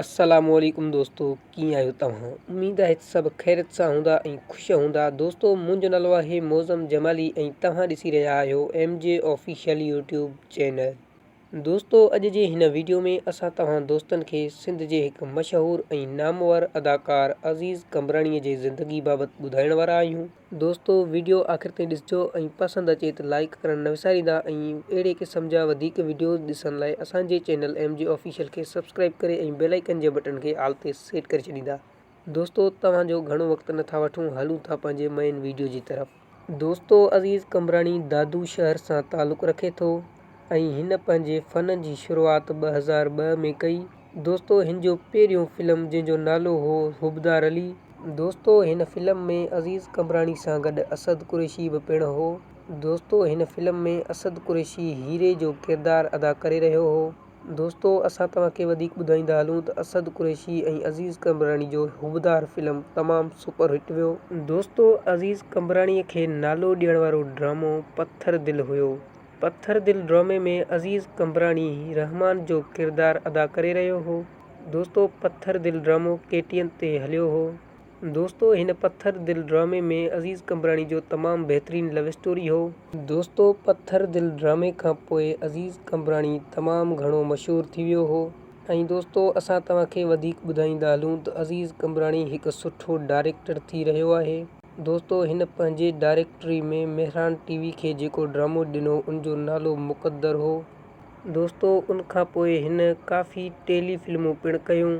السلام عليڪم دوستو ڪيئن آهيو توهان اميد آهي ته سڀ خيريت سان هوندا ۽ خوش هوندا دوستو منهنجو نالو آهي معظم جمالي ۽ توهان ڏسي رهيا آهيو M G official YouTube channel دوستو اڄ جي هن ويڊيو ۾ اسان توهان دوستن کي سنڌ جي هڪ مشهور ۽ نامور اداڪار عزيز قمبراڻي جي زندگي بابت ٻڌائڻ وارا آهيون. دوستو ويڊيو آخر تائين ڏسجو ۽ پسند اچي ته لائيڪ ڪرڻ نه وساريندا ۽ اهڙي قسم جا وڌيڪ ويڊيوز ڏسڻ لاء اسان جي چينل ايم جي آفيشل کي سبسڪرائيب ڪري ۽ بيل آئيڪن جي بٽڻ کي آل تي سيٽ ڪري ڇڏيندا دوستو توهان جو گهڻو وقت نٿا وٺون هلون ٿا پنهنجي مين ويڊيو جي طرف. دوستو عزيز قمبراڻي دادو شهر سان تعلق رکي ٿو ۽ هن پنهنجي فن جي شروعات 2002 ۾ ڪئي دوستو هن جو پهريون فلم جنهن جو نالو هو حبدار علي. دوستو هن فلم ۾ عزيز قمبراڻي سان گڏ اسد قريشي به پڻ هو. دوستو هن فلم ۾ اسد قريشي هيري جو ڪردار ادا ڪري رهيو هو. دوستو اسان توهان کي وڌيڪ ٻڌائيندا هلون ته اسد قريشي ۽ عزيز قمبراڻي جو حبدار فلم تمام سپر هٽ ويو. دوستو عزيز قمبراڻي کي نالو ڏيڻ وارو ڊرامو پٿر دل هيو. پٿر دل ڊرامي ۾ عزيز قمبراڻي رحمان جو ڪردار ادا ڪري رهيو هو. دوستو پٿر دل ڊرامو ڪي ٽي اين تي هليو هو. دوستو هن پٿر دل ڊرامي ۾ عزيز قمبراڻي جو تمام بهترين لو اسٽوري هو. دوستو پٿر دل ڊرامي کان پوء عزيز قمبراڻي تمام گهڻو مشهور ٿي ويو هو ۽ دوستو اسان توهان کي وڌيڪ ٻڌائيندا هلون ته عزيز قمبراڻي هڪ سٺو ڊائريڪٽر ٿي رهيو آهي. دوستو هن پنهنجي ڊائريڪٽري ۾ مهراڻ ٽي وي کي جيڪو ڊرامو ڏنو ان جو نالو مقدر هو. دوستو ان کان پوء هن ڪافي ٽيلي فلمون پڻ ڪيون.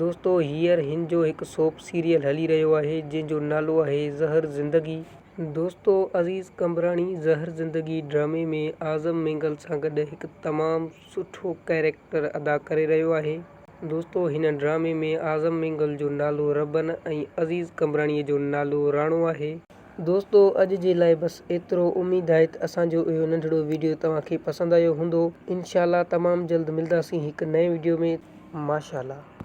دوستو هينئر هن جو هڪ سوپ سيريل هلي رهيو آهي جنهن جو نالو آهي زهر زندگي. دوستو عزيز قمبراڻي زهر زندگي ڊرامي ۾ اعظم مينگل سان گڏ هڪ تمام سٺو ڪيريڪٽر ادا ڪري رهيو آهي. دوستو هن ڊرامي ۾ اعظم مينگل جو نالو ربن ۽ عزيز قمبراڻي جو نالو راڻو آهي. دوستو اڄ جي لاء بس ايترو اميد آهي ته اسان جو اهو ننڍڙو ويڊيو توهان کي پسند آيو هوندو انشاء الله تمام جلد ملداسين هڪ نئين ويڊيو ۾. ماشاء الله.